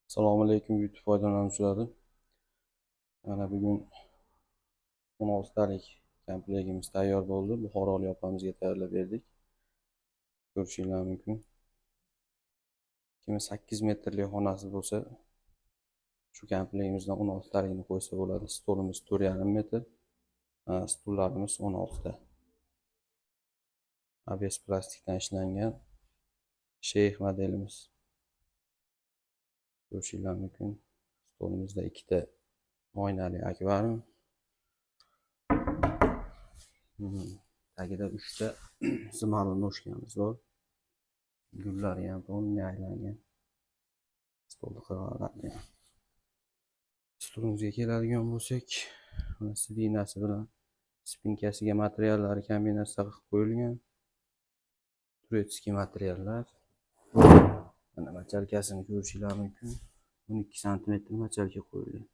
Assalomu alaykum YouTube foydalanuvchilari. Mana bugun 16 talik komplektimiz tayyor bo'ldi. Buxorolik opamizga tayyorlab berdik. Ko'rishingiz mumkin. Kimi 8 metrli xonasi bo'lsa, shu komplektimizdan 16 talikni qo'ysa bo'ladi. Stolimiz 4,5 metr, stullarimiz 16 ta. ABS plastikdan ishlangan sheyx modelimiz. Ko'rishingiz mumkin. Stolimizda ikkita oynali akvarium. Tagida 3 ta zimarli noshkamiz bor. Gullari ham to'nga aylangan. Stolni qirg'oqlari ham. Stolimizga keladigan bo'lsak, mana sidinasi bilan spinkasiga materiallari kombinatsiya qilib qo'yilgan. Turetskiy materiallar. Mana machalkasini ko'rishingiz mumkin. 12 santimetr machalka qo'yilgan.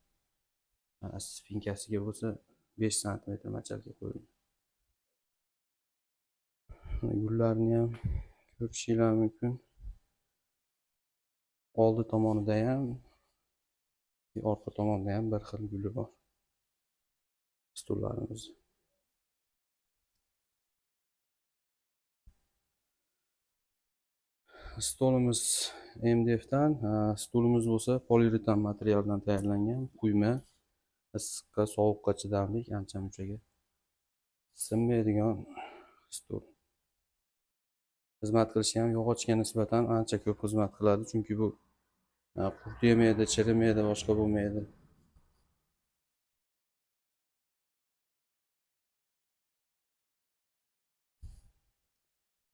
Mana spinkasiga bo'lsa 5 santimetr machalka qo'yilgan. Gullarni ham ko'rishingiz mumkin. Oldi tomonida ham, orqa tomonida ham bir xil guli bor. Stullarimiz. Stolimiz MDFdan, stulimiz bo'lsa poliuretan materialdan tayyorlangan, quyma, issiqqa, sovuqqa chidamli, ancha-munchaga sinmaydigan stul. Xizmat qilishi ham yog'ochga nisbatan ancha ko'p xizmat qiladi, chunki bu qurt yemaydi, chirimaydi, boshqa bo'lmaydi.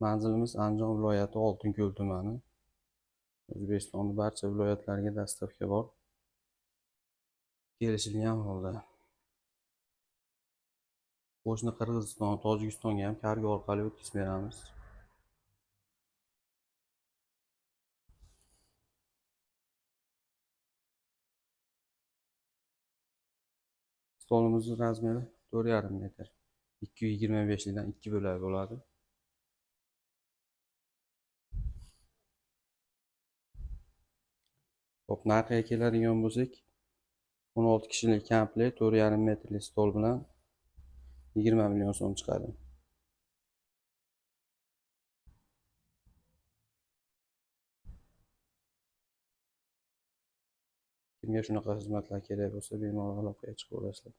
Manzilimiz Andijon viloyati Oltinko'l tumani. O'zbekistonning barcha viloyatlariga dastavka bor. Kelishilgan holda. Qo'shni Qirg'iziston, Tojikistonga ham kargo orqali o'tkazib beramiz. Stolimizning razmeri 4,5 metr. 2,25 likdan 2 bo'lak bo'ladi. Xo'p, narxiga keladigan bo'lsak, 16 kishilik komplekt 4,5 metrli stol bilan 20 million so'm chiqadi. Kimga shunaqa xizmatlar kerak bo'lsa, bemalol aloqaga chiqaverasizlar.